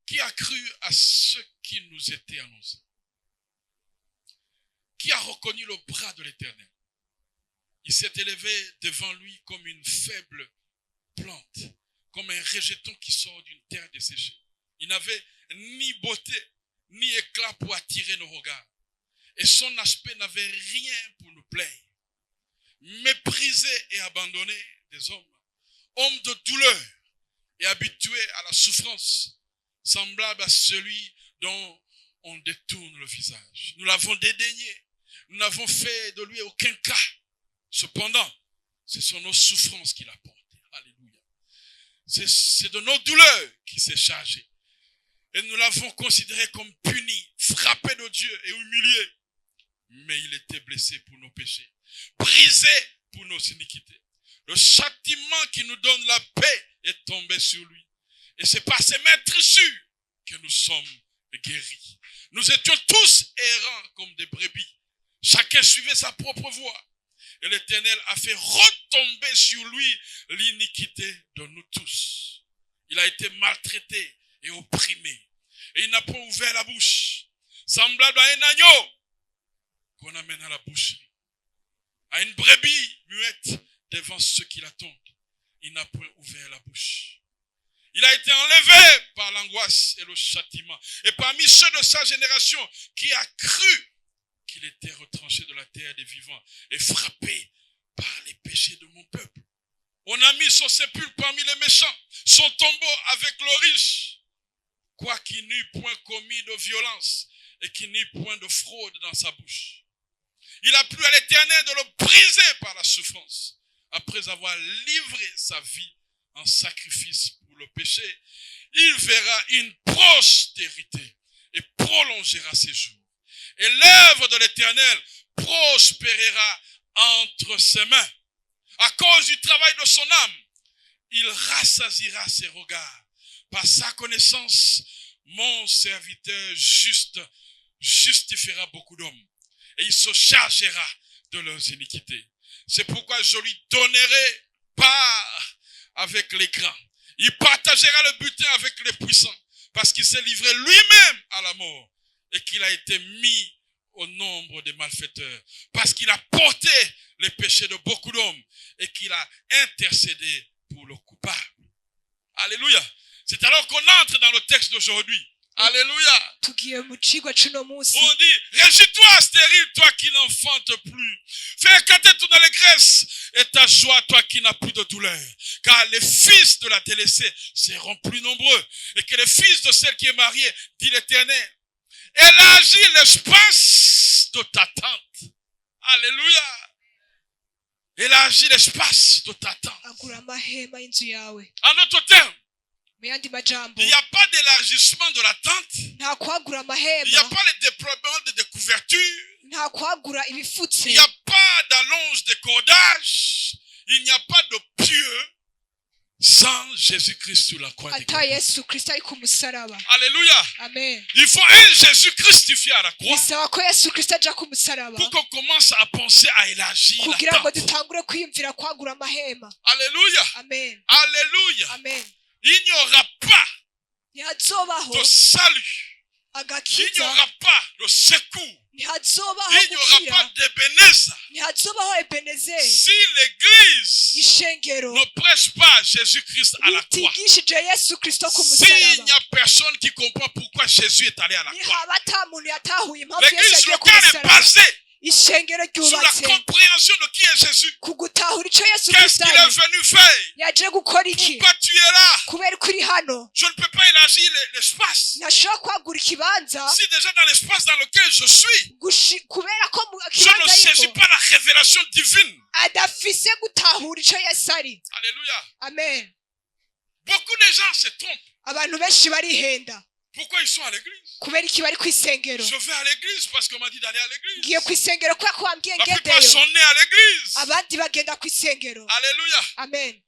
Qui a cru à ce qui nous était annoncé? Qui a reconnu le bras de l'Éternel? Il s'est élevé devant lui comme une faible plante, comme un rejeton qui sort d'une terre desséchée. Il n'avait ni beauté, ni éclat pour attirer nos regards. Et son aspect n'avait rien pour nous plaire. Méprisé et abandonné des hommes, homme de douleur et habitué à la souffrance, semblable à celui dont on détourne le visage. Nous l'avons dédaigné, nous n'avons fait de lui aucun cas. Cependant, ce sont nos souffrances qu'il a portées. Alléluia. C'est de nos douleurs qu'il s'est chargé. Et nous l'avons considéré comme puni, frappé de Dieu et humilié. Mais il était blessé pour nos péchés, brisé pour nos iniquités. Le châtiment qui nous donne la paix est tombé sur lui. Et c'est par ses meurtrissures que nous sommes guéris. Nous étions tous errants comme des brebis. Chacun suivait sa propre voie. Et l'Éternel a fait retomber sur lui l'iniquité de nous tous. Il a été maltraité et opprimé. Et il n'a pas ouvert la bouche. Semblable à un agneau qu'on amène à la boucherie. À une brebis muette devant ceux qui la tondent. Il n'a point ouvert la bouche. Il a été enlevé par l'angoisse et le châtiment. Et parmi ceux de sa génération qui a cru qu'il était retranché de la terre des vivants et frappé par les péchés de mon peuple. On a mis son sépulcre parmi les méchants, son tombeau avec le riche, quoiqu'il n'eût point commis de violence et qu'il n'y eût point de fraude dans sa bouche. Il a plu à l'Éternel de le briser par la souffrance, après avoir livré sa vie en sacrifice pour le péché. Il verra une postérité et prolongera ses jours. Et l'œuvre de l'Éternel prospérera entre ses mains. À cause du travail de son âme, il rassasira ses regards. Par sa connaissance, mon serviteur juste justifiera beaucoup d'hommes et il se chargera de leurs iniquités. C'est pourquoi je lui donnerai part avec les grands. Il partagera le butin avec les puissants parce qu'il s'est livré lui-même à la mort et qu'il a été mis au nombre des malfaiteurs, parce qu'il a porté les péchés de beaucoup d'hommes et qu'il a intercédé pour le coupable. Alléluia. C'est alors qu'on entre dans le texte d'aujourd'hui. Alléluia. Tugiye mu cigwa c'uno munsi. On dit: réjouis-toi, stérile, toi qui n'enfantes plus. Fais éclater ton allégresse et ta joie, toi qui n'as plus de douleur. Car les fils de la délaissée seront plus nombreux et que les fils de celle qui est mariée, dit l'Éternel. Élargis l'espace de ta tente. Alléluia. Élargis l'espace de ta tente. Agura amahema y'inzu yawe. En d'autres termes, Mu yandi majambo, il n'y a pas d'élargissement de la tente. Nta kwagura Il n'y a amahema, pas le déploiement de couvertures. Nta kwagura ibifutse, Il n'y a pas d'allonge de cordage. Il n'y a pas de pieu sans Jésus-Christ sur la croix de ata Golgotha. Yesu Kristo ari ku musaraba. Alléluia. Amen. Il faut un Jésus crucifié à la croix Bisaba ko Yesu Kristo aja ku musaraba pour qu'on commence à penser à élargir la kugira ngo tente. Dutangure kwiyumvira kwagura amahema. Alléluia. Amen. Alléluia. Amen. Il n'y aura pas Ntihazobaho de salut. Il n'y agakiza, aura pas de secours. Ntihazobaho Il n'y aura gukira, pas d'Ebenezer. Ntihazobaho Ebenezeri Si l'Église ishengero ne prêche pas Jésus-Christ à la croix, ritigishije Yesu Kristo ku s'il musaraba, n'y a personne qui comprend pourquoi Jésus est allé à la croix, nihaba ata muntu yatahuye impamvu Yesu l'église yagiye ku locale est musaraba, basée ishengero sur la ryubatse compréhension de qui est Jésus. Ku gutahura ico Yesu Qu'est-ce Kristo qu'il est ari. venu faire? Yaje gukora iki? Pourquoi tu es là? Kubera ko uri hano? Je ne peux pas élargir l'espace. Ntashobora kwagura ikibanza. Si déjà dans l'espace dans lequel je suis, Kubera ko mu je ne kibanza saisis arimo pas la révélation divine. Adafise gutahura ico Yesu ari. Alléluia. Amen. Beaucoup de gens se trompent. Abantu benshi barihenda. Pourquoi ils sont à l'église? Kubera iki bari ku isengero? Je vais à l'église parce qu'on m'a dit d'aller à l'église. Ngiye ku isengero kubera ko wambwiye La plupart ngendeyo. Sont nés à l'église. Abandi bagenda ku isengero. Alléluia. Amen.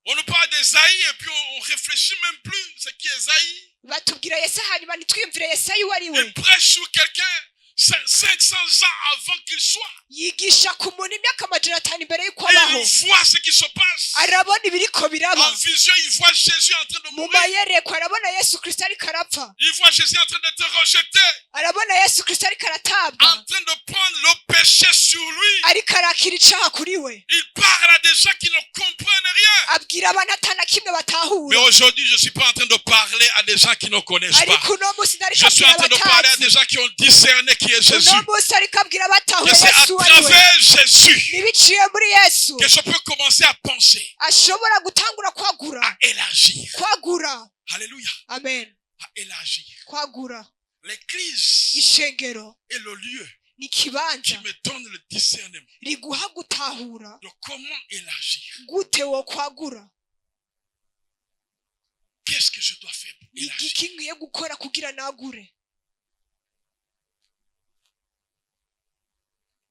On nous parle d'Esaïe et puis on réfléchit même plus. C'est qui, Esaïe? Batubwira Yesaya hanyuma ntitwiyumvire Yesaya uwo ari we. Il prêche sur quelqu'un. 500 ans avant qu'il soit. Yigisha ku muntu imyaka 500 imbere y'uko abaho. Il voit ce qui se passe. Arabona ibiriko biraba. En vision, il voit Jésus en train de Mu mourir. mayerekwa arabona Yesu Kristo ariko arapfa. Il voit Jésus en train d'être rejeté, Arabona Yesu Kristo ariko aratabwa, en train de prendre le péché sur lui. Ariko arakira icaha kuri we. Il parle à des gens qui ne comprennent rien. Abwira abantu ata na kimwe Mais batahura. aujourd'hui, je ne suis pas en train de parler à des gens qui ne connaissent pas. Ariko uno munsi ndariko Je suis en abwira train de parler à abatazi. des gens qui ont discerné qui est Jésus. Uno munsi ariko abwira abatahuye Que c'est à Yesu uwo ari we. travers Jésus Ntibiciye muri Yesu que je peux commencer à penser, ashobora gutangura kwagura, à élargir. Kwagura. Alléluia. Amen. À élargir. Kwagura. L'église Ishengero est le lieu ni qui ikibanza me donne le discernement riguha gutahura de comment élargir. Gute wo kwagura. Qu'est-ce que je dois faire pour Ni élargir? igiki nkwiye gukora kugira nagure?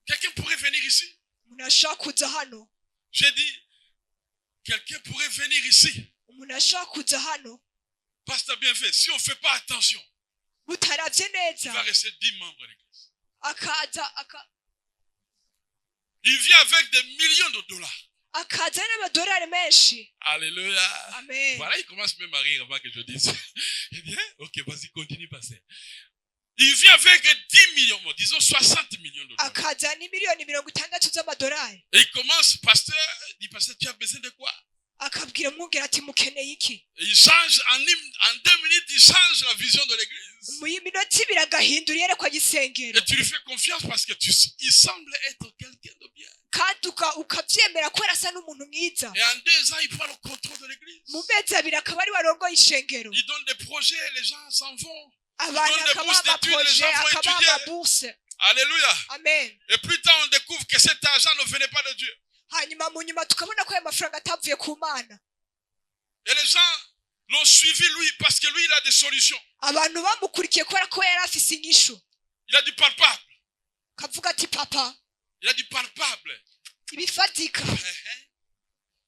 Quelqu'un pourrait venir ici. Umuntu ashaka kuza hano. J'ai dit, quelqu'un pourrait venir ici. Umuntu ashaka kuza hano. Pasteur bien fait. Si on ne fait pas attention, Mutaravye il neza, va rester 10 membres à l'église. Akaza aka- Il vient avec des millions de dollars. Akaza n'amadolari menshi. Alléluia. Amen. Voilà, il commence même à rire avant que je dise. Il dit, hein, ok, vas-y, continue, pasteur. Il vient avec 10 millions, bon, disons 60 millions de dollars. Akaza n'imiliyoni 60 z'amadolari. Et il commence, pasteur, il dit, pasteur, tu as besoin de quoi? Akabwira umwungere ati mukeneye iki? Et il change, en 2 minutes, il change la vision de l'église. Mu minota ibiri agahindura iyerekwa ry'isengero. Et tu lui fais confiance parce que il semble être quelqu'un de bien. Kandi uka- ukabyemera kubera asa n'umuntu mwiza. Et en 2 ans, il prend le contrôle de l'église. Mu mezi abiri akaba ari we arongoye ishengero. Il donne des projets, les gens s'en vont. Abantu donne des akabaha bourses d'études, les amaproje, gens vont akabaha étudier. amaburse. Alléluia. Amen. Et plus tard, on découvre que cet argent ne venait pas de Dieu. Hanyuma mu nyuma tukabona ko ayo mafaranga atavuye ku Mana. Et les gens l'ont suivi lui parce que lui, il a des solutions. Abantu bamukurikiye kubera ko yari afise inyishu. Il a du palpable. Kavuga ati papa. Il a du palpable. Ibifatika.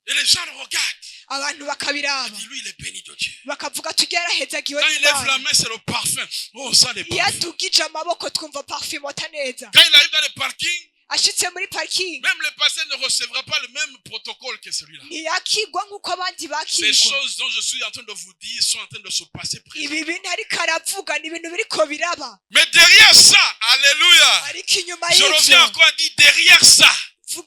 Et les gens le regardent. Abantu bakabiraba. Il dit, lui, il est béni de Dieu. Bakavuga tujya yarahezagiwe Quand il lève la n'Imana. Main, c'est le parfum. Oh, ça, les Iyo parfums. adugije amaboko twumva parfum ota neza. Quand il arrive dans le parking, Ashitse muri parking, même le pasteur ne recevra pas le même protocole que celui-là. Ntiyakigwa nk'uko abandi Ces bakigwa. choses dont je suis en train de vous dire sont en train de se passer présent. Ibi bintu ariko aravuga ni ibintu biriko biraba. Mais derrière ça, alléluia, Ariko inyuma je reviens y'ivyo, encore à dire derrière ça,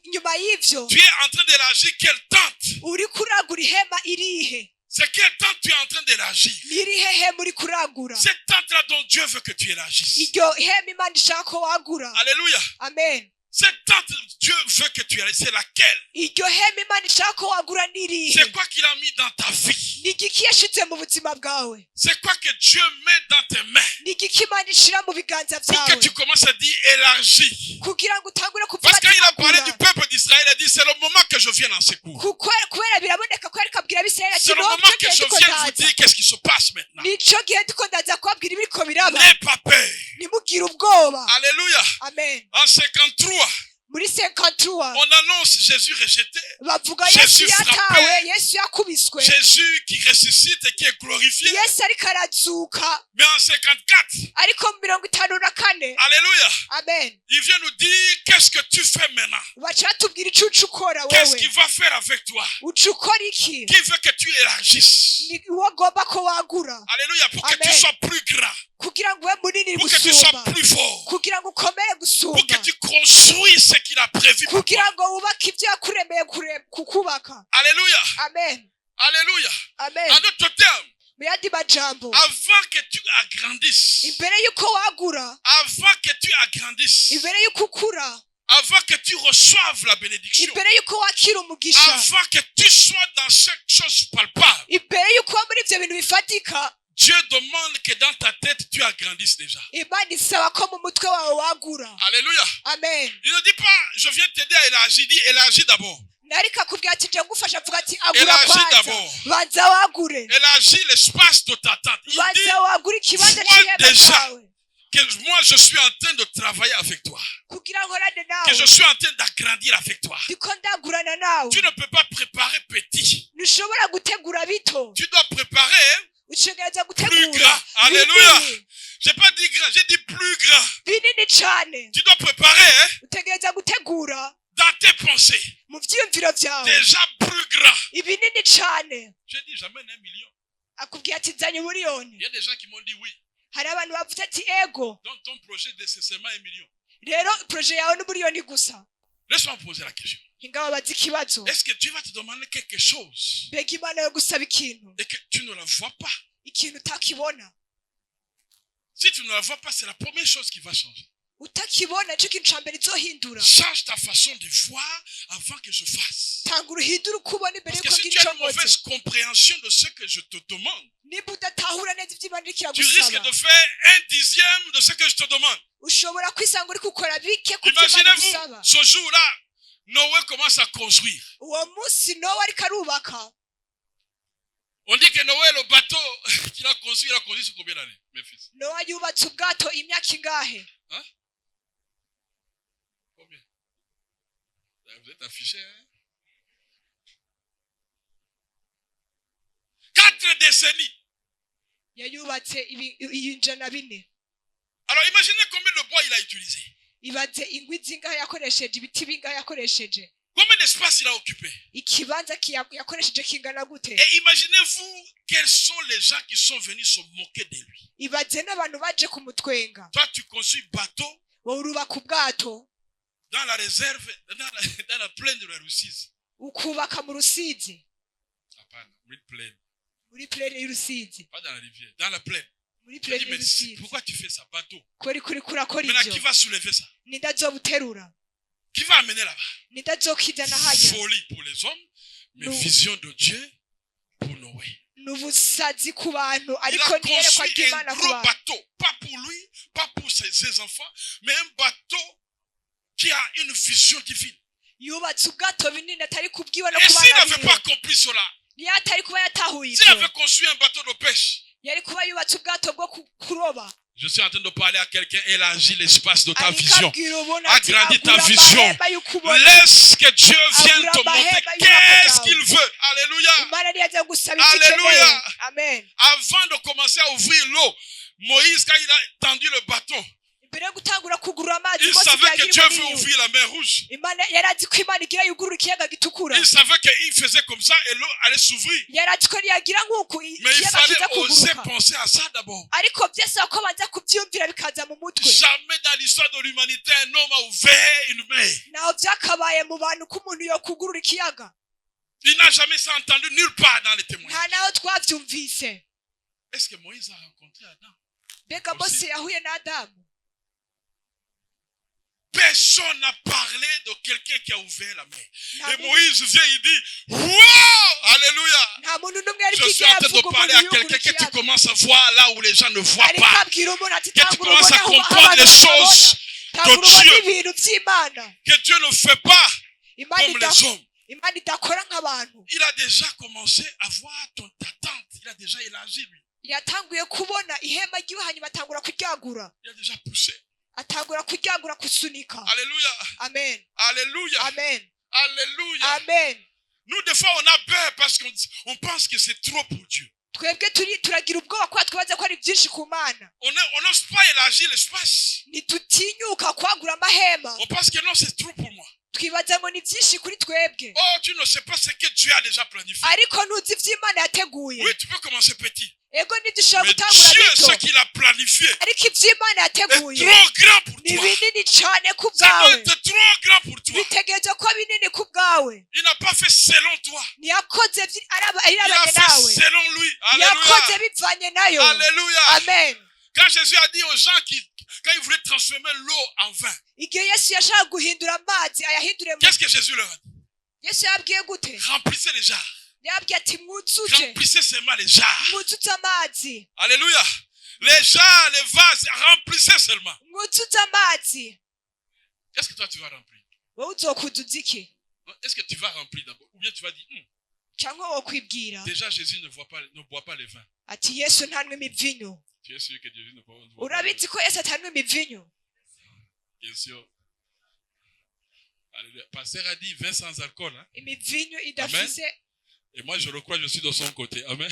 inyuma y'ivyo, tu es en train d'élargir quelle tente? Uriko uragura ihema irihe? C'est quelle tente tu es en train d'élargir? Ni irihe hema uriko uragura? Cette tente-là dont Dieu veut que tu élargisses. Iryo hema Imana ishaka ko wagura. Alléluia. Amen. Cette tente, Dieu veut que tu élargisses. C'est laquelle? Iryo hema Imana ishaka ko wagura ni irihe? C'est quoi qu'il a mis dans ta vie? Ni igiki yashize mu buzima bwawe? C'est quoi que Dieu met dans tes mains? Ni igiki Imana ishira mu biganza Pour que byawe tu commences à dire élargis. Kugira ngo utangure kuvuga Parce ati qu'il a parlé agura. Du peuple d'Israël, il a dit, c'est le moment que je vienne en secours. Kuko kubera biraboneka ko ariko abwira Abisirayeli ati C'est le "No, moment nico que gihe je ndiko vienne vous ndaza. Dire qu'est-ce qui se passe maintenant. Nico gihe ndiko ndaza kubabwira ibiriko biraba. N'aie pas peur. Ntimugire ubwoba. Alléluia. Amen. En 53, Muri 53, on annonce Jésus rejeté. Bavuga Jésus Yesu yatawe, frappé. Yesu yakubiswe, Jésus qui ressuscite et qui est glorifié. Yesu ariko arazuka. Mais en 54, Ariko mu 54, alléluia, amen, il vient nous dire qu'est-ce que tu fais maintenant. Baca batubwira ico uca ukora. Qu'est-ce Wewe qu'il va faire avec toi? Uca ukora iki? Qui veut que tu élargisses. Ni uwo agomba ko wagura. Alléluia, pour que tu Amen. Sois plus grand, Kugira ngo ube munini pour que tu sois gusumba, plus fort, kugira ngo ukomere pour que gusumba, tu construises ce qu'il a prévu pour toi. Kugira ngo wubake ibyo yakuremeye kure- kukubaka. Alléluia, Amen. alléluia. Amen. En d'autres termes, Mu yandi majambo, avant que tu agrandisses, imbere y'uko wagura, avant que tu agrandisses, imbere y'uko ukura, avant que tu reçoives la bénédiction, imbere y'uko wakira umugisha, avant que tu sois dans cette chose palpable, imbere y'uko uba muri ibyo bintu bifatika, Dieu demande que dans ta tête, tu agrandisses déjà. Imana isaba ko mu mutwe wawe wagura. Alléluia. Amen. Il ne dit pas, je viens t'aider à élargir. Il dit, élargis d'abord. Nariko akubwira ati nje ngufasha avuga ati agura Élargis kwanza. D'abord. Banza wagure. Élargis l'espace de ta tente. Il dit Banza wagure ikibanza vois c'ihema déjà cyawe. Que moi, je suis en train de travailler avec toi. Kugira nkorane Que nawe. je suis en train d'agrandir avec toi. Ndiko ndagurana nawe. Tu ne peux pas préparer petit. Ntushobora gutegura bito. Tu dois préparer Utegereza plus gutegura grand. Alléluia. binini. J'ai pas dit grand, j'ai dit plus grand. Binini cane. Tu dois préparer, hein, Utegereza gutegura dans tes pensées. Mu vyiyumviro vyawe. Déjà plus grand. Ibinini cane. J'ai dit, j'amène 1 million. Akubwiye ati nzanye umuriyoni. Il y a des gens qui m'ont dit oui. Hari abantu bavuze ati ego. Donc ton projet, c'est seulement 1 million. Rero projet yawe n'umuriyoni gusa. Laisse-moi me poser la question. Hinga babaza ikibazo. Est-ce que Dieu va te demander quelque chose Mbega Imana yo gusaba ikintu et que tu ne la vois pas? Ikintu utakibona? Si tu ne la vois pas, c'est la première chose qui va changer. Utakibona nicyo kintu ca mbere izohindura. Change ta façon de voir avant que je fasse. Tanga uhindure uko ubona imbere Parce que yuko si ngira tu as ico une nkoze. Mauvaise compréhension de ce que je te demande, Nimba udatahura neza ivyo Imana iriko tu risques iragusaba de faire un dixième de ce que je te demande. Ushobora kwisanga uri gukora bike ku byo Imana igusaba. Imaginez-vous, ce jour-là, Noé commence à construire. Uwo munsi Nowa ariko arubaka. On dit que Noé, le bateau qu'il a construit, il a construit sur combien d'années, mes fils? Nowa yubatse ubwato imyaka ingahe? Combien? Vous êtes affichés, hein? 4 décennies. Yayubatse ibinjana bine. Alors imaginez combien de bois il a utilisé. Ibaze ingwi zingahe yakoresheje, ibiti bingahe yakoresheje. Combien d'espace il a occupé. Ikibanza yakoresheje kingana gute. Et imaginez-vous quels sont les gens qui sont venus se moquer de lui. Ibaze n'abantu baje kumutwenga. Toi, tu construis bateau Wowe urubaka ubwato dans la réserve, dans la plaine de la Rusizi. Ukubaka mu Rusizi. Ah, pas dans une plaine, Muri plaine y'Urusizi. Pas dans la rivière, dans la plaine. Muri Je plaine dis, mais y'Urusizi. Pourquoi tu fais ça, bateau? Kubera ko uriko urakora Maintenant, ivyo. Qui va soulever ça? Ninde azobuterura? Qui va amener là-bas? Ninde azokizana hajya? Folie pour les hommes, mais Nous. Vision de Dieu pour Noé. Ni ubusazi ku bantu Il ariko a niyerekwa construit un ry'Imana ku gros bantu. Bateau, pas pour lui, pas pour ses enfants, mais un bateau qui a une vision divine. Yubatse ubwato binini atari kubwiwe no Et ku s'il bana n'avait biwe. Pas compris cela, Niyo atari kuba yatahuye s'il ibyo avait construit un bateau de pêche, yari kuba yubatse ubwato bwo kuroba. Je suis en train de parler à quelqu'un, élargis l'espace de ta Ariko vision. abwira ubona ati Agrandis ta agura vision. amahema y'ukubona. Laisse que Dieu vienne te montrer qu'est-ce qu'il veut. Alléluia. Imana niyo aza gusaba icyo ikeneye. Alléluia. Amen. Avant de commencer à ouvrir l'eau, Moïse, quand il a tendu le bâton, Imbere yo gutangura kugurura amazi il Mose savait que yagira Dieu inkoni veut yiwe. Ouvrir la mer Rouge. Imana yari azi ko Imana igira yugurura ikiyaga gitukura. Il savait qu'il faisait comme ça et l'eau allait s'ouvrir. Yari azi ko niyagira nk'uku Mais il ikiyaga fallait kiza oser kuguruka. Penser à ça d'abord. Ariko byasaba ko banza kubyiyumvira bikaza mu mutwe. Jamais dans l'histoire de l'humanité, un homme a ouvert une mer. Ntaho byakabaye mu bantu ko umuntu yokugurura ikiyaga. Il n'a jamais ça entendu nulle part dans les témoignages. Nta naho twabyumvise. Est-ce que Moïse a rencontré Adam? Mbega Mose yahuye na Adamu? Personne n'a parlé de quelqu'un qui a ouvert la mer. Nta Et muntu- Moïse vient, il dit, wow, Alléluia. Nta muntu n'umwe yari Je suis bwigere en train de avuga parler umuntu à yugurura quelqu'un que tu ikiyaga. Commences à voir là où les gens ne voient Ariko pas. abwira umuntu ati Que tu tangura commences ubone à aho comprendre abantu les batabona. Choses Tangura de ubone Dieu. Ibintu by'Imana. Que Dieu ne fait pas Imana comme ida- les hommes. Imana idakora nk'abantu. Il a déjà commencé à voir ton attente. Il a déjà élargi, lui. Yatanguye kubona ihema ry'iwe hanyuma atangura kuryagura. Il a déjà poussé. Atangura kuryagura kusunika. Alléluia. Amen. Alléluia. Amen. Alléluia. Amen. Nous, des fois, on a peur parce qu'on on pense que c'est trop pour Dieu. Twebwe turi turagira ubwoba kubera twibaza ko ari byinshi ku Mana. On n'ose pas élargir l'espace. Ntitutinyuka kwagura amahema. On pense que non, c'est trop pour moi. Twibaza ngo ni byinshi kuri twebwe. Oh, tu ne sais pas ce que Dieu a déjà planifié. Ariko ntuzi ibyo Imana yateguye. Oui, tu peux commencer petit. Ego nibyo ushobora Mais gutangura Dieu, bito. ce qu'il a planifié, Ariko ibyo Imana est yateguye trop grand pour ni toi. binini cyane ku Ça doit bwawe. être trop grand pour toi. Bitegerezwa kuba binini ku bwawe. Il n'a pas fait selon toi. Ntiyakoze Il a arabanye fait nawe. Selon lui. Yakoze Alléluia. bivanye nayo. Alléluia. Amen. Quand Jésus a dit aux gens qui, quand il voulait transformer l'eau en vin, Igihe Yesu yashaka guhindura amazi ayahindure mu qu'est-ce que Jésus leur a dit? Yesu yabwiye gute? Remplissez les jarres. Yabwiye ati mwuzuze. Remplissez seulement les jarres. Mwuzuze amazi. Alléluia. Les jarres, les vases, remplissez seulement. Mwuzuze amazi. Qu'est-ce que toi tu vas remplir? Wowe uzokuzuza iki? Est-ce que tu vas remplir d'abord? Ou bien tu vas dire, Cyangwa wokwibwira déjà Jésus ne boit pas les vins. Ati Yesu ntanywa imivinyu. Tu es sûr que Jésus ne boit pas le vin? Urabizi ko Yesu atanywa imivinyu? Bien sûr. Alléluia. Pasteur a dit vin sans alcool. Hein? Imivinyu idafise. Et moi, je le crois, je suis de son côté. Amen.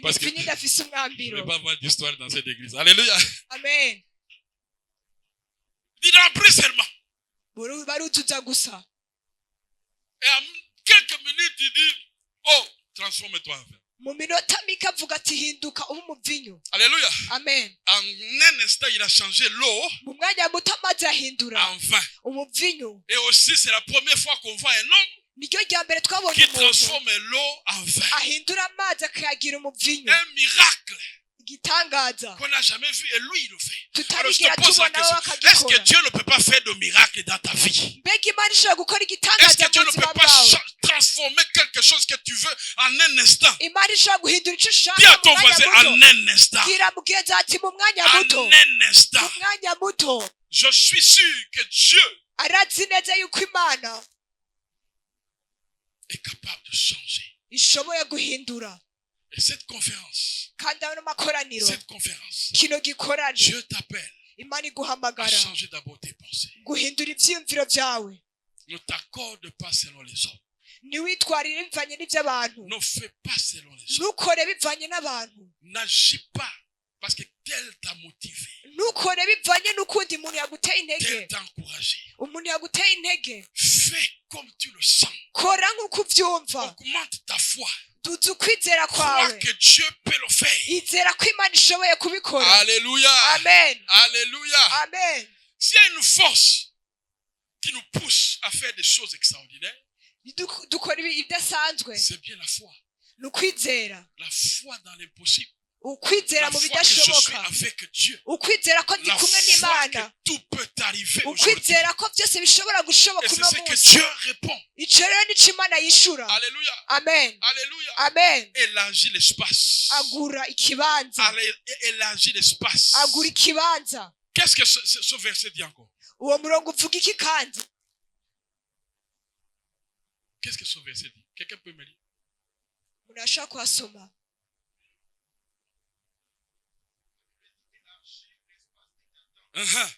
Parce que Imivinyu idafise je ne umwambiro. vais pas avoir d'histoire dans cette église. Alléluia. Amen. Il remplit seulement. Baruzuza gusa. Et en quelques minutes, il dit, oh, transforme-toi en vin. Mu minota mike avuga ati hinduka ube umuvinyu. Alléluia. Amen. En un instant, il a changé l'eau Mu mwanya muto amazi ahindura en vin. umuvinyu. Et aussi, c'est la première fois qu'on voit un homme Niryo rya mbere twabonye qui umuntu transforme l'eau en vin. Ahindura amazi akayagira umuvinyu. Un miracle Igitangaza qu'on n'a jamais vu et lui, il le fait. Alors, je tutarigera te pose la tubona we question. Est-ce que akagikora. Dieu ne peut pas faire de miracle dans ta vie? Mbega Imana ishobora gukora Est-ce igitangaza que Dieu mu ne peut buzima pas bwawe? Transformer quelque chose que tu veux en un instant? Imana ishobora guhindura icyo ushaka Dis à mu ton mwanya voisin, muto. en un instant. Bwira mugenzi ati mu mwanya En muto. un instant. Mu mwanya muto. Je suis sûr que Dieu Arazi neza yuko Imana est capable de changer. Ishoboye guhindura. Et cette conférence, Kandi ano makoraniro, cette conférence, kino gikorane, Dieu t'appelle Imana à iguhamagara changer d'abord tes pensées. Guhindura ivyiyumviro vyawe. Ne t'accorde pas selon les hommes. Ntiwitwarire bivanye n'ivy'abantu. Ne fais pas selon les hommes. Ntukore bivanye n'abantu. N'agis pas parce que tel t'a motivé, Ntukore bivanye n'ukundi muntu yaguteye intege. Tel t'a encouragé. Umuntu yaguteye intege. Fais comme tu le sens. Kora nk'uko uvyumva. Augmente ta foi. Duza ukwizera Crois kwawe. Que Dieu peut le faire. Izera ko Imana ishoboye kubikora. Alléluia. Amen. Alléluia. Amen. S'il y a une force qui nous pousse à faire des choses extraordinaires, Dukora ibidasanzwe, c'est bien la foi. Ni ukwizera. La foi dans l'impossible. Ukwizera La mu foi que je suis bidashoboka. Avec Dieu. Ukwizera ko ndi La kumwe foi n'Imana. Que tout peut arriver aujourd'hui. Ukwizera ko byose bishobora gushoboka Et c'est uno ce que munsi. Dieu répond. Ico rero nico Imana yishura. Alléluia. Amen. Alléluia. Amen. Élargis l'espace. Agura ikibanza. Allez, élargis l'espace. Agura ikibanza. Qu'est-ce que ce verset dit encore? Uwo murongo uvuga iki kandi? Qu'est-ce que ce verset dit? Quelqu'un peut me lire? Umuntu ashobora kuhasoma? Uh-huh.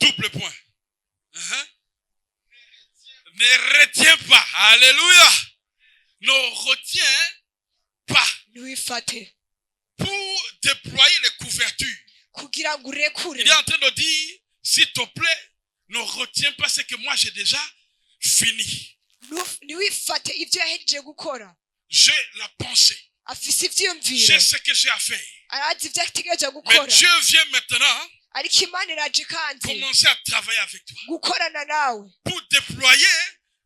Double point. Uh-huh. Ne retiens pas. Alléluia. Ne retiens pas. Ntiwifate. Pour déployer les couvertures. Kugira ngo urekure. Il est en train de dire, s'il te plaît, ne retiens pas ce que moi j'ai déjà fini. Ntiwifate ibyo yahejeje gukora. J'ai la pensée. Afise ivyiyumviro. J'ai ce que j'ai à faire. Arazi ibyo ategerezwa Mais gukora. Dieu vient maintenant Ariko Imana iraje kandi commencer à travailler avec toi. Gukorana nawe. Pour déployer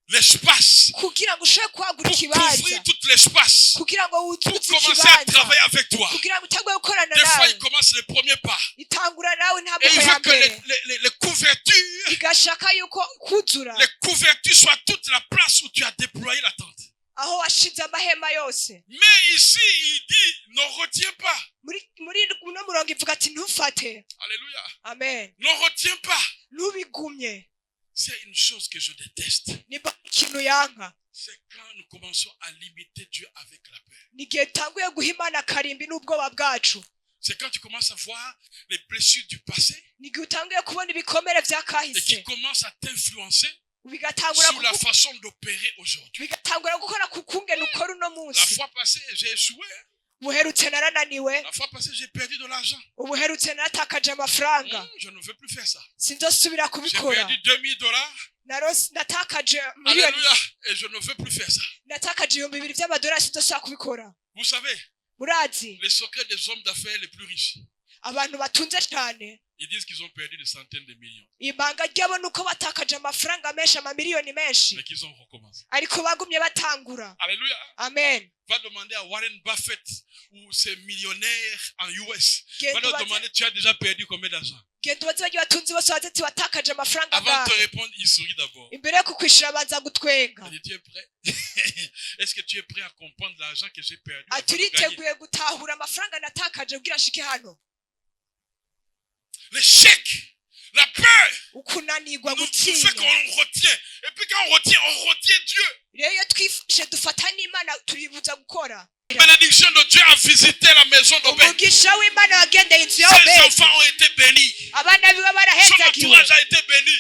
l'espace. Kugira ngo ushobore kwagura Pour ikibanza. couvrir tout l'espace. Kugira ngo Pour wuzuze commencer à ikibanza. travailler avec toi. Kugira ngo utangure gukorana Des fois, nawe. il commence les premiers pas. Itangura nawe Et intambwe il ya veut que les, mbere. les couvertures, Igashaka yuko kuzura les couvertures soient toute la place où tu as déployé la tente. Aho washize amahema yose. Mais ici, il dit, ne retiens pas. Muri muri uno murongo ivuga ati ntufate. Alléluia. Amen. Ne retiens pas. Ntubigumye. C'est une chose que je déteste. Nimba ikintu yanka, C'est quand nous commençons à limiter Dieu avec la peur. Ni igihe dutanguye guha Imana akarimbi n'ubwoba bwacu. C'est quand tu commences à voir les blessures du passé Ni igihe utanguye kubona ibikomere bya et kahise qui commencent à t'influencer bigatangura sur la façon d'opérer aujourd'hui. Bigatangura gukora ku kungene ukora uno La munsi. fois passée, j'ai échoué. Ubuherutse narananiwe. La fois passée, j'ai perdu de l'argent. Ubuherutse naratakaje amafaranga. Je ne veux plus faire ça. Sinzosubira J'ai kubikora. perdu 2000 dollars. Natakaje miliyoni. Alléluia. Et je ne veux plus faire ça. Natakaje ibihumbi bibiri by'amadolari sinzosubira kubikora. Vous savez, Murazi, les secrets des hommes d'affaires les plus riches, abantu batunze cyane, ils disent qu'ils ont perdu des centaines de millions, ibanga ryabo ni uko batakaje amafaranga menshi amamiliyoni menshi, mais qu'ils ont recommencé. Ariko bagumye batangura. Alléluia. Amen. Va demander à Warren Buffett ou ses millionnaires en US. Va Genda leur ubaze- demander, tu as déjà perdu combien d'argent? Genda ubaze bagiye batunze bose baze ati watakaje amafaranga Avant de te angahe? Répondre, il sourit d'abord. Imbere yo kukwishura abanza gutwenga. Il dit, tu es prêt? Est-ce que tu es prêt à comprendre l'argent que j'ai perdu Ati avant de gagner? uriteguye gutahura amafaranga natakaje kugira nshike hano? L'échec, la peur, Ukunanirwa, nous fait gutinya, qu'on retient. Et puis quand on retient Dieu. Rero iyo twifashe dufata n'Imana turibuza gukora. La bénédiction de Dieu a visité la maison d'Obed. Umugisha w'Imana wagendeye inzu ya Ses Obedi. enfants ont été bénis. Abana biwe Son barahezagiwe. entourage a été béni.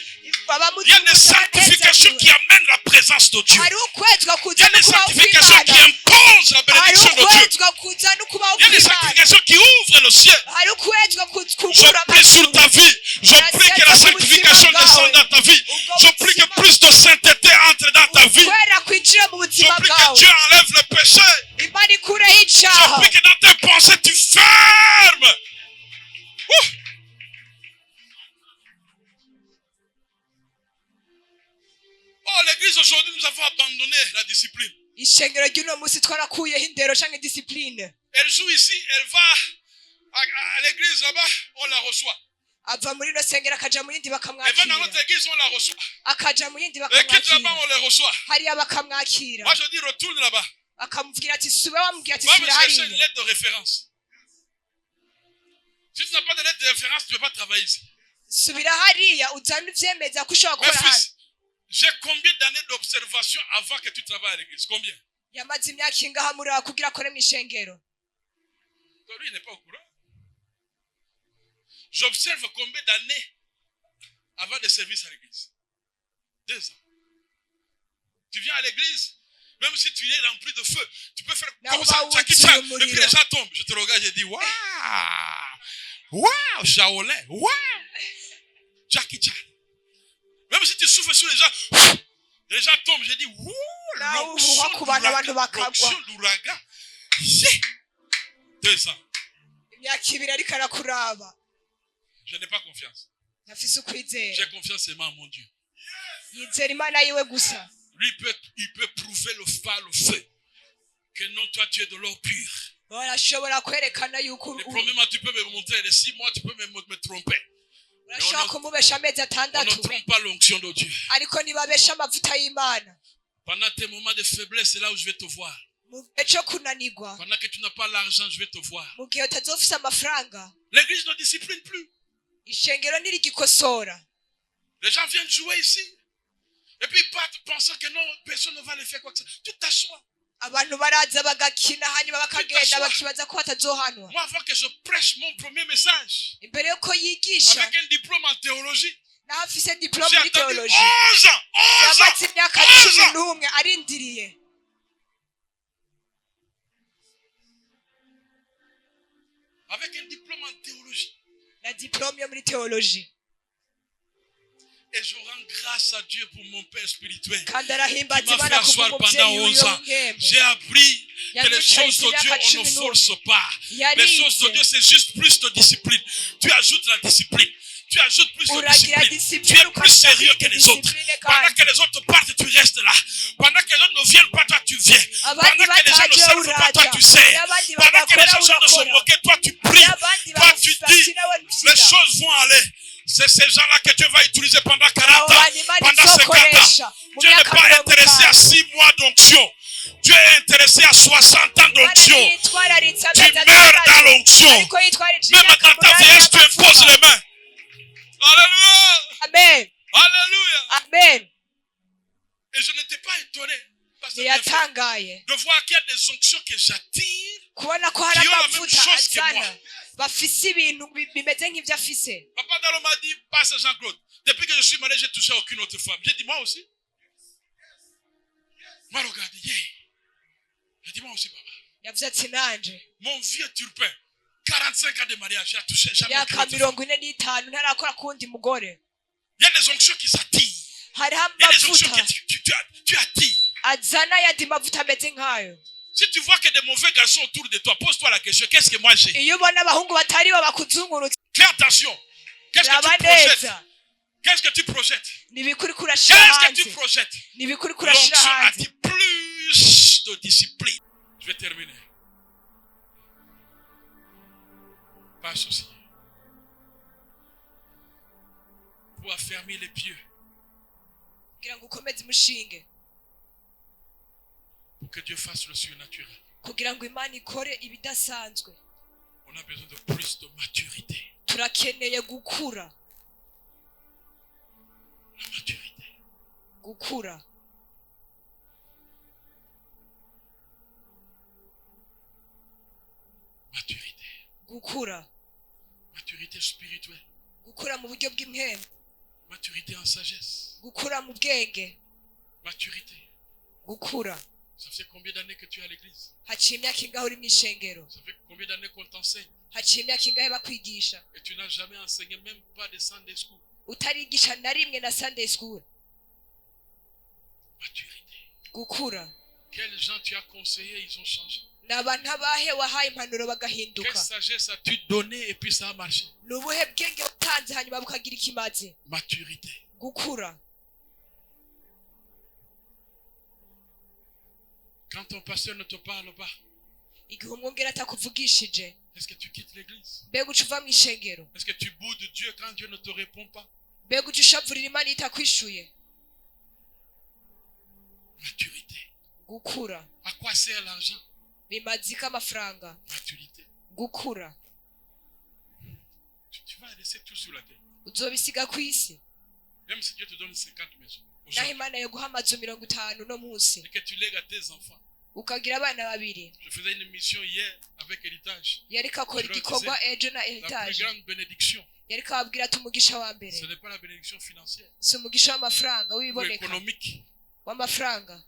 Il y a des sanctifications qui amènent la présence présence de Dieu. Hariho ukwezwa Il y kuza a des n'ukubaho sanctifications qui kw'Imana. imposent la Hariho bénédiction de Dieu. ukwezwa kuza n'ukubaho Il y a des kw'Imana. sanctifications qui ouvrent le ciel. Hariho ukwezwa Je kugura prie sur ta vie. Je prie que la sanctification descende dans ta vie. Je prie que plus de sainteté entre dans ta vie. Ukwera kwinjire mu Je buzima prie que bwawe. Dieu enlève le péché. Imana ikureho Je icyaha. prie que dans tes pensées, tu fermes. Ouh. Oh, l'église aujourd'hui, nous avons abandonné la discipline. Ishengero ry'uno munsi twarakuyeho indero canke discipline. Elle joue ici, elle va à l'église là-bas, on la reçoit. Ava muri ino sengero akaja mu yindi Elle va dans bakamwakira. notre église, on la reçoit. Akaja mu yindi Elle quitte là-bas, bakamwakira. on les reçoit. Hariya bakamwakira. Moi, je dis, retourne là-bas. Bakamubwira ati sube wamubwira ati Va me subira chercher une hariya. lettre de référence. Si tu n'as pas de lettre de référence, tu ne peux pas travailler ici. Subira hariya uzane ivyemeza ko ushobora Mes gukora hano. fils, j'ai combien d'années d'observation avant que tu travailles à l'église? Combien? Yamaze imyaka ingaha muri aho kugira akore mu ishengero? Toi, lui, il n'est pas au courant. J'observe combien d'années avant de service à l'église? 2 ans. Tu viens à l'église, même si tu es rempli de feu, tu peux faire Là, comme on ça, va où Jackie tu Chan, le et puis mourir. les gens tombent. Je te regarde, je dis, waouh, waouh, Shaolin, waouh, Jackie Chan. Même si tu souffles sur les gens, les gens tombent. Je dis, wouh, Là où l'onction on va d'ouragan, abantu bakagwa. L'onction d'ouragan. Yeah. 2 ans. Imyaka ibiri ariko arakuraba. Je n'ai pas confiance. Ntafise ukwizera. J'ai confiance seulement en mon Dieu. Yizera Imana yiwe gusa. Lui peut, il peut prouver le par le feu que non, toi tu es de l'or pur. Barashobora kwerekana yuko Les premiers mois, tu peux me montrer. Les 6 mois, tu peux me tromper. Urashobora kumubesha amezi On ne atandatu. trompe pas l'onction de Dieu. Ariko ntibabesha amavuta y'Imana. Pendant tes moments de faiblesse, c'est là où je vais te voir. Mu gihe cyo kunanirwa. Pendant que tu n'as pas l'argent, je vais te voir. Mu gihe utazofise amafaranga. L'église ne discipline plus. Ishengero ntirigikosora. Les gens viennent jouer ici. Et puis ils partent pensant que non, personne ne va les faire quoi que ce soit. Tu t'assois. Abantu baraza bagakina hanyuma bakagenda T'assois. Bakibaza ko batazohanwa. Moi, avant que je prêche mon premier message, Imbere yuko yigisha avec un diplôme en théologie, naho afise diplôme j'ai muri attendu théologie 11 ans. 11 ans. yamaze imyaka 11 cumi ans. n'umwe arindiriye. Avec un diplôme en théologie. Na diplôme yo muri théologie. Et je rends grâce à Dieu pour mon père spirituel Kandi arahimbaza qui m'a fait Imana asseoir kubw'umubyeyi pendant wiwe 11 ans. w'impemu. J'ai appris que les choses de Dieu, on ne force pas. Les choses de Dieu, c'est juste plus de discipline. Tu ajoutes la discipline. Tu ajoutes plus de Uragira discipline. discipline Tu es plus sérieux que les autres. discipline Pendant kandi que les autres partent, tu restes là. Pendant que les autres ne viennent pas, toi tu viens. Abandi Pendant que les gens ne bataje servent pas, toi uraja tu sers. n'abandi Pendant que les badakora gens sont de se urakora moquer, toi tu pries. N'abandi Toi tu dis, bakina we les ntubyina. Choses vont aller. C'est ces gens-là que Dieu va utiliser pendant 40 Abo ans, bantu Imana pendant 50 ans. izokoresha mu Dieu n'est myaka pas mirongo intéressé à itanu. 6 mois d'onction. Dieu est intéressé à 60 ans Imana d'onction. ntiyitwararitse Tu amezi meurs dans atandatu l'onction. ariko yitwararitse Même imyaka dans ta munani vieillesse, tu imposes y'amavuko. les mains. Alléluia. Amen. Alléluia. Amen. Et je n'étais pas étonné, pasteur Bienfait, Ntiyatangaye de voir qu'il y a des onctions que j'attire. Kubona ko hari Qui ont la même amavuta chose que azana moi. Bafise ibintu bimeze nk'ibyo afise. Papa Dalo m'a dit, passe Jean-Claude, depuis que je suis marié, j'ai touché à aucune autre femme. J'ai dit, moi aussi. Moi, regarde, yeah. J'ai dit, moi aussi, papa. Yavuze ati nanje. Mon vieux Turpin, 45 ans de mariage, j'ai touché jamais aucune Imyaka autre femme. mirongo ine n'itanu ntarakora ku wundi mugore. Il y a des onctions qui s'attirent. Hariho Il y a des onctions amavuta que tu attires. Azana ayandi mavuta ameze nkayo. Si tu vois que des mauvais garçons autour de toi, pose-toi la question, qu'est-ce que moi j'ai? Iyo ubona abahungu batari bo bakuzungurutse Fais attention. Qu'est-ce que raba tu projettes? Neza. Qu'est-ce que tu projettes? Ni ibiki uriko urashira Qu'est-ce que hanze? tu projettes? Ni ibiki uriko urashira L'onction hanze? attire plus de discipline. Je vais terminer. Passe aussi. Pour affermir les pieux, Kugira ngo ukomeze umushinge pour que Dieu fasse le surnaturel. Kugira ngo Imana ikore ibidasanzwe. On a besoin de plus de maturité. Turakeneye gukura. La maturité. Gukura. Maturité. Gukura. Maturité spirituelle. Gukura mu buryo bw'impemu. Maturité en sagesse. Gukura mu bwenge. Maturité. Gukura. Ça fait combien d'années que tu es à l'église? Haciye imyaka ingahe uri mu ishengero? Ça fait combien d'années qu'on t'enseigne? Haciye imyaka ingahe bakwigisha? Et tu n'as jamais enseigné, même pas de Sunday school. Utarigisha na rimwe na Sunday school. Maturité. Gukura. Quels gens tu as conseillé, ils ont changé. Ni abantu abahe wahaye impanuro bagahinduka? Quelle sagesse as-tu donné et puis ça a marché? Ni ubuhe bwenge watanze hanyuma bukagira ikimazi? Maturité. Gukura. Quand ton pasteur ne te parle pas, igihe umwungere atakuvugishije, est-ce que tu quittes l'église? Mbega uca uva mu ishengero? Est-ce que tu boudes Dieu quand Dieu ne te répond pas? Mbega uca ushavurira Imana iyo itakwishuye? Maturité. Gukura. À quoi sert l'argent? Bimaze iki amafaranga? Maturité. Gukura. Tu vas laisser tout sur la terre. Uzobisiga ku isi. Même si Dieu te donne 50 maisons Naho aujourd'hui, Imana yoguha amazu 50 uno munsi, et que tu lègues à tes enfants. Ukagira abana babiri. Je faisais une mission hier avec Héritage. Yariko akora Je leur igikorwa ejo na La plus Heritage. grande bénédiction, Yariko ababwira ati umugisha wa mbere ce n'est pas la bénédiction financière si umugisha w'amafaranga ou w'ibiboneka économique w'amafaranga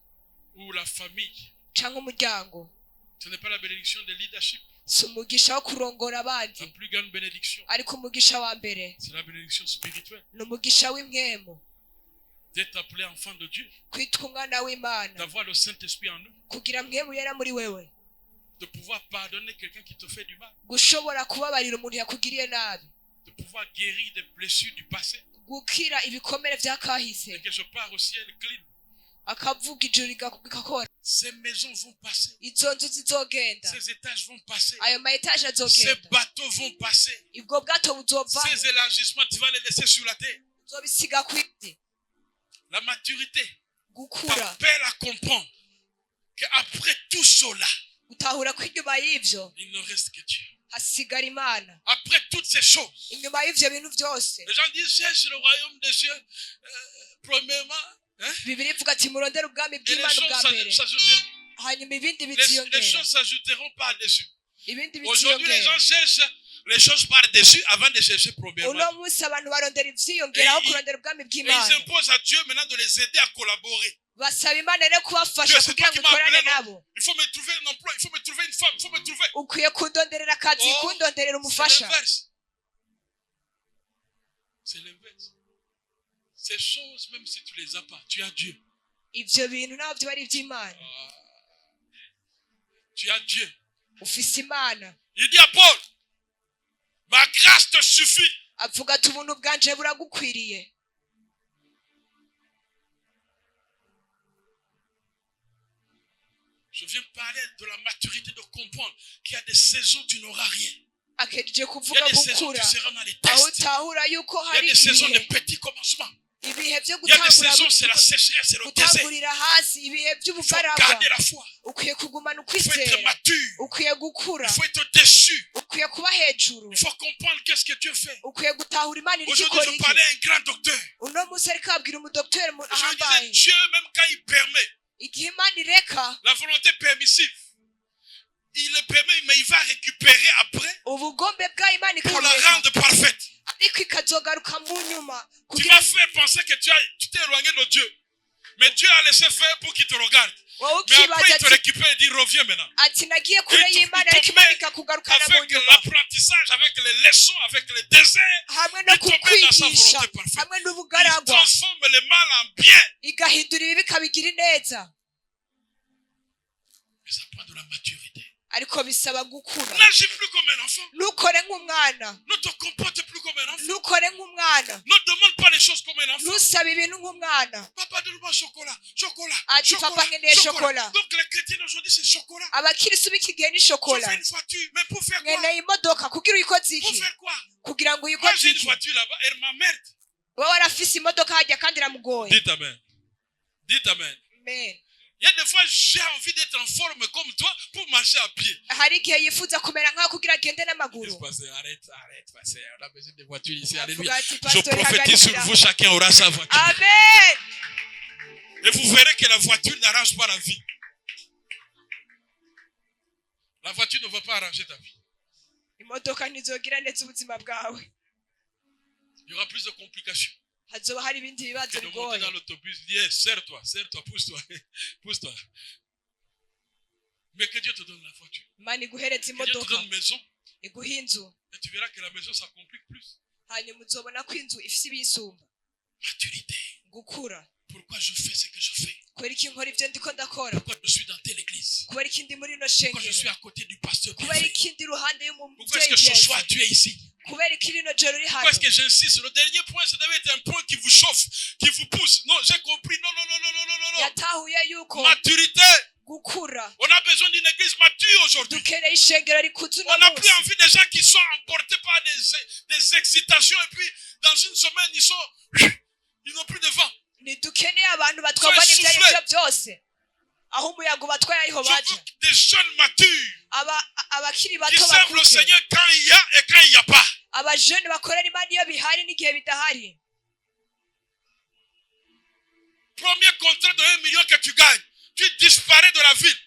ou la famille. Canke umuryango. Ce n'est pas la bénédiction de leadership. Si umugisha wo kurongora abandi. La plus grande bénédiction, Ariko umugisha wa mbere c'est la bénédiction spirituelle. Ni umugisha w'impwemu. D'être appelé enfant de Dieu, Kwitwa umwana w'Imana, d'avoir le Saint-Esprit en nous, kugira mpwemu yera muri wewe, de pouvoir pardonner quelqu'un qui te fait du mal, gushobora kubabarira umuntu yakugiriye nabi, de pouvoir guérir des blessures du passé, gukira ibikomere vya kahise, et que je pars au ciel clean. Akavuga ijuru rigakora. Ces maisons vont passer, Izo nzu zizogenda, ces étages vont passer, ayo ma étages ces azogenda, bateaux vont passer, ubwo bwato buzovaho, ces élargissements, tu vas les laisser sur la terre. Uzobisiga ku isi. La maturité Gukura t'appelle à comprendre qu'après tout cela, gutahura ko inyuma y'ivyo il ne reste que Dieu. Hasigara Imana. Après toutes ces choses, Inyuma y'ivyo bintu byose, les gens disent cherche le royaume des cieux, premièrement, hein, Bibiliya ivuga ati murondere ubwami et les bw'Imana choses ubwa mbere, s'ajouteront, hanyuma ibindi les biziyongera. choses s'ajouteront par-dessus. Ibindi Aujourd'hui, les biziyongera. gens cherchent les choses par-dessus avant de chercher premièrement. Uno munsi abantu barondera ivyiyongeraho Et kurondera ubwami Et bw'Imana. ils imposent à Dieu maintenant de les aider à collaborer. Basaba Imana rero kubafasha Dieu, c'est kugira toi ngo qui m'as ikorane appelé, non? nabo. Il faut me trouver un emploi, il faut me trouver une femme, il faut me trouver. Ukwiye kundonderera akazi, Oh, kundonderera c'est umufasha. l'inverse. C'est l'inverse. Ces choses, même si tu les as pas, tu as Dieu. Ivyo bintu ntabwo byo ari iby'Imana. Ah. Tu as Dieu. Ufise Imana. Il dit à Paul, ma grâce te suffit. Avuga ati ubuntu bwanje buragukwiriye. Je viens parler de la maturité de comprendre qu'il y a des saisons, tu n'auras rien. Akejeje Il y kuvuga a des saisons, gukura tu seras dans les aho tests. utahura yuko Il y a hari des saisons de ibihe petits commencements. ibihe byo Il y a des gutangura saisons, c'est la sécheresse, c'est le désert. gutangurira hasi ibihe Il faut by'ubugaragwa. garder la foi. Ukwiye kugumana Il faut être ukwizera. mature. Ukwiye gukura. Il faut être déçu. Ukwiye kuba hejuru. Il faut comprendre qu'est-ce que Dieu fait. Ukwiye gutahura Imana iri Aujourd'hui, ikora je iki. parlais à un grand docteur. Uno munsi ariko abwira umudokiteri mu- Je lui disais, ahambaye. Dieu, même quand il permet, Igihe Imana ireka la volonté permissive, il le permet, mais il va récupérer après ubugombe bwa Imana pour la ikamureka rendre parfaite. Ariko ikazogaruka mu nyuma Tu kugira vas faire penser que tu t'es éloigné de Dieu. Mais Dieu a laissé faire pour qu'il te regarde. Wowe Mais après, ukibaza il te ati récupère et dit, reviens maintenant. Ati nagiye kure Il te- y'Imana il te ariko Imana met ikakugarukana mu avec nyuma l'apprentissage, avec les leçons, avec les déserts, hamwe no il te met dans sa kukwigisha volonté parfaite. Hamwe Il n'ubugaragwa transforme le mal en bien. Igahindura ibibi ikabigira ineza. Mais ça prend de la maturité. Ariko bisaba gukura. N'agis plus comme un enfant. Ntukore nk'umwana. Ne te comporte plus comme un enfant. Ntukore nk'umwana. Ne demande pas les choses comme un enfant. Ntusabe ibintu nk'umwana. Papa, donne-moi chocolat, chocolat, Ati chocolat, papa nkeneye chocolat. chocolat. Donc les chrétiens d'aujourd'hui, c'est chocolat. Abakirisu b'iki gihe ni Je chocolat. fais une voiture, mais pour faire quoi? Nkeneye imodoka kugira uyikoze Pour iki? faire quoi? Kugira ngo Moi, uyikoze j'ai une iki? voiture là-bas, elle m'emmerde. Wowe warafise imodoka hajya kandi iramugoye. Dites amen. Dites amen. Amen. Il y a des fois, j'ai envie d'être en forme comme toi pour marcher à pied. Hari igihe yifuza kumera nkaho kugira agende n'amaguru. Pasteur, arrête, arrête, pasteur. On a besoin de voitures ici. Avuga Alléluia. ati Je pastor prophétise sur hagarikira. vous, chacun aura sa voiture. Amen. Et vous verrez que la voiture n'arrange pas la vie. La voiture ne va pas arranger ta vie. Imodoka ntizogira neza ubuzima bwawe. Il y aura plus de complications. Hazoba hari ibindi bibazo Et de monter bigoye. Dans l'autobus, dire, hey, serre-toi, serre-toi, pousse-toi, pousse-toi. Mais que Dieu te donne la voiture. Imana iguhereza Que Dieu te imodoka, donne une maison. iguha inzu. Et tu verras que la maison, ça complique plus. Hanyuma uzobona ko inzu ifise ibiyisumba. Maturité. Gukura. Pourquoi je fais ce que je fais? Kubera iki nkora ibyo ndiko ndakora? Pourquoi je suis dans telle église? Kubera iki ndi muri ino Pourquoi je shengero? suis à côté du pasteur Kubera Bienfait? iki ndi iruhande Pourquoi est-ce y'umubyeyi que ce soir Bienfait? Tu es ici? Kubera iki rino joro uri Pourquoi hano? est-ce que j'insiste? Le dernier point, ça devait être un point qui vous chauffe, qui vous pousse. Non, j'ai compris. Non, non, non, non, non, non, non, non. Yatahuye yuko Maturité. Gukura. On a besoin d'une église mature aujourd'hui. Dukeneye ishengero rikuze uno On n'a plus munsi. Envie des gens qui sont emportés par des excitations et puis dans une semaine, ils n'ont plus de vent. Ntidukeneye abantu batwarwa n'ibyo ari byo byose aho umuyaga ubatwaye ariho Je baja. veux des jeunes matures Aba- abakiri qui bato servent le bakuze, Seigneur quand il y a et quand il n'y a pas. Abajene bakorera Imana iyo bihari n'igihe bidahari. Premier contrat de 1 million que tu gagnes, tu disparais de la ville.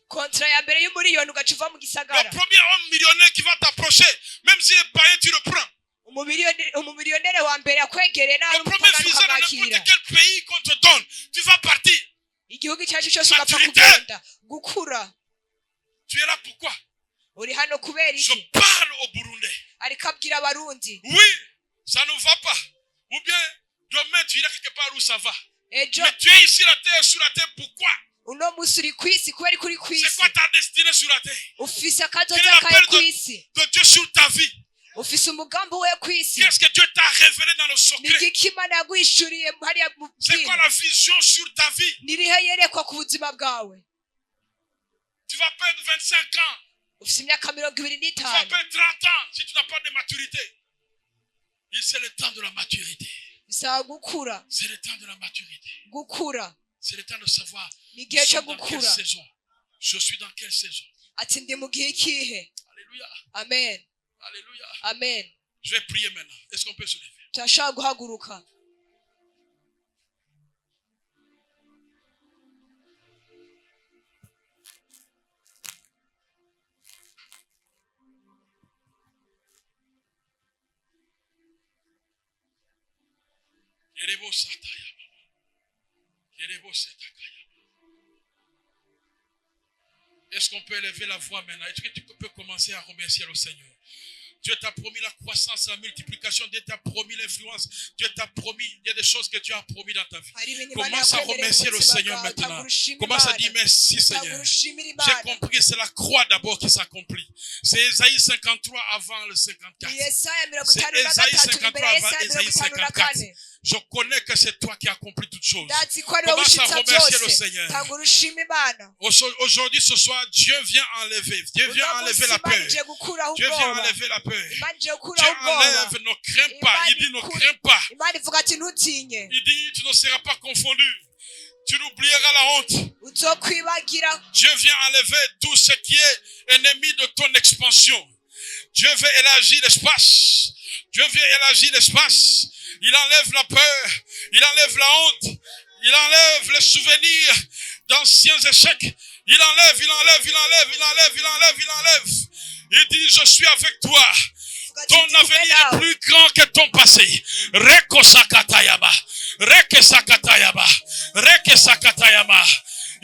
Kontra ya mbere y'umuriyoni ugaca uva mu Le gisagara. Premier homme millionnaire qui va t'approcher, même s'il est païen, tu le prends. Umumiliyonere wa mbere akwegereye nawe Le premier umupagani visa dans ukamwakira. N'importe quel pays qu'on te donne, tu vas partir. Igihugu icyo ari cyo cyose ugapfa Maturité. Kugenda. Gukura. Tu es là pourquoi? Uri hano kubera Je iki? Parle au Burundais. Ariko abwira Abarundi. Oui, ça ne va pas. Ou bien, demain, tu iras quelque part où ça va. Ejo Mais tu es ici, la terre, sur la terre, pourquoi? Uno munsi uri ku isi kubera ko uri ku C'est isi. Quoi ta destinée sur la terre? Ufise akazoza Quelle est kawe l'appel ku isi? De Dieu sur ta vie? Ufise umugambi we ku isi? Qu'est-ce que Dieu t'a révélé dans le Ni secret? igiki Imana yaguhishuriye hariya mu C'est quoi bwiru? La vision sur ta vie? Ni irihe yerekwa ku buzima bwawe? Tu vas perdre 25 ans. Ufise imyaka mirongo ibiri Tu vas n'itanu. Perdre 30 ans si tu n'as pas de maturité. Et c'est le temps de la maturité. Bisaba gukura. C'est le temps de la maturité. Gukura. C'est le temps de savoir Ni je igihe suis cyo dans quelle gukura. Saison. Je suis dans quelle saison. Ati ndi mu gihe ikihe? Alléluia. Amen. Alléluia. Amen. Je vais prier maintenant. Est-ce qu'on peut se lever? Turashobora guhaguruka. Yerebo satayaba. Yerebo setakayaba. Est-ce qu'on peut élever la voix maintenant? Est-ce que tu peux commencer à remercier le Seigneur? Dieu t'a promis la croissance, la multiplication. Dieu t'a promis l'influence. Dieu t'a promis. Il y a des choses que Dieu a promis dans ta vie. Hari ibintu Imana Commence à yakwemereye mu remercier le buzima Seigneur bwawe. Maintenant. Tangura ushime Commence à Imana. Dire merci Tangura Seigneur. ushimire J'ai Imana. Compris que c'est la croix d'abord qui s'accomplit. C'est Ésaïe 53 avant le 54. Ni Yesaya mirongo C'est itanu na Esaïe gatatu imbere 53 ya avant Yesaya mirongo Esaïe itanu na 54. kane. Je connais que c'est toi qui accomplis toutes choses. Ndazi ko ari wowe Commence à ushitsa remercier le byose. Seigneur. Tangura ushime Imana. Aujourd'hui, ce soir, Dieu vient enlever. Dieu vient Uno enlever munsi la Imana peur. ije gukuraho Dieu vient ubwoba. Enlever la peur. Imana ije Dieu gukuraho ubwoba. Enlève, ne crains pas. Il dit ne crains pas. Imana ivuga ati ntutinye. Il dit tu ne seras pas confondu. Tu n'oublieras la honte. Uzokwibagira. Dieu vient enlever tout ce qui est ennemi de ton expansion. Dieu veut élargir l'espace. Dieu vient élargir l'espace. Il enlève la peur. Il enlève la honte. Il enlève les souvenirs d'anciens échecs. Il enlève, il enlève, il enlève, il enlève, il enlève, il enlève. Il dit, je suis avec toi. Ivuga ati Ton ndi kumwe avenir est nawe. Plus grand que ton passé. Reko sakatayaba. Reke sakatayaba. Reke sakatayaba.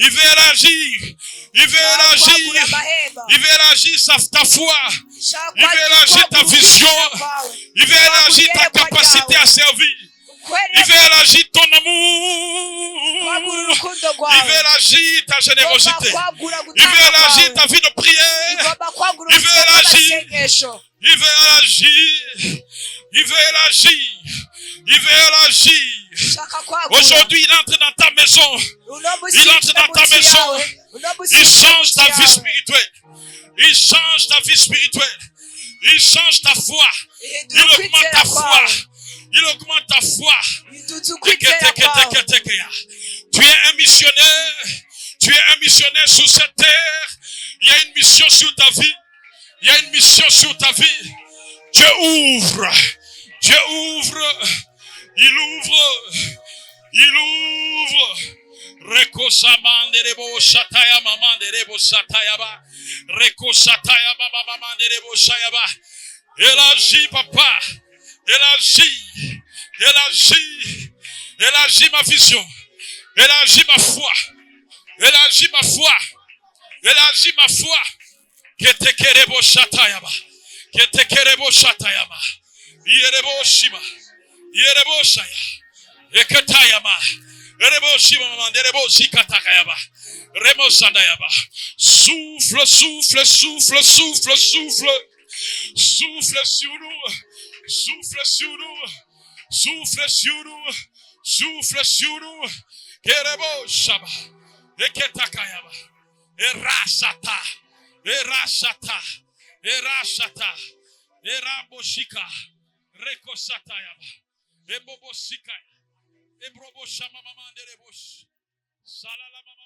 Il veut élargir. Il veut Kwagura élargir. Amahema. Il veut élargir ta foi. Ishaka Il veut élargir ta kwagura vision. ukwizera kwawe. Il veut élargir ta capacité à servir. Il veut élargir ton Kwagura amour. Urukundo Il rwawe. Veut élargir ta Igomba générosité. kwagura Il veut gutanga élargir kwawe. Ta vie de prière. Igomba kwagura Il veut ubuzima élargir. bw'amasengesho. Il veut élargir. Il veut élargir. Il veut élargir. Ishaka kwagura. Aujourd'hui, il entre dans ta maison. Uno munsi Il entre dans ta yinjira mu nzu maison. yawe. Uno munsi Il yinjira mu change nzu ta vie yawe. Spirituelle. Il change ta vie spirituelle. Il change ta foi. Ihindura Il augmente ukwizera ta foi. kwawe. Il augmente ta foi. Iduza ukwizera kwawe. Tu es un missionnaire. Tu es un missionnaire sur cette terre. Il y a une mission sur ta vie. Il y a une mission sur ta vie. Dieu ouvre. Dieu ouvre. Il ouvre. Il ouvre. Rekosamanderebo shataya mamanderebo satayaba. Rekosataya mamamanderebo shayaba. Élargis, papa. Élargis. Élargis. Élargis ma vision. Élargis ma foi. Élargis ma foi. Élargis ma foi. Ketekerebo shatayaba. Ketekerebo shatayama. Yerebo shima. Yerebo shaya. Ekatayama. Erebo shima mama. Derebo zikatakayaba. Remo sandayaba. Souffle, souffle, souffle, souffle, souffle. Souffle sur nous. Souffle sur nous. Souffle sur nous. Souffle sur nous. Kerebo shaba. Eketakayaba. Erasata. Erasata. Erasata. Eraboshika. Rekosatayaba. Ebobosika. Ebrobo shama mama nderebos. Salala mama.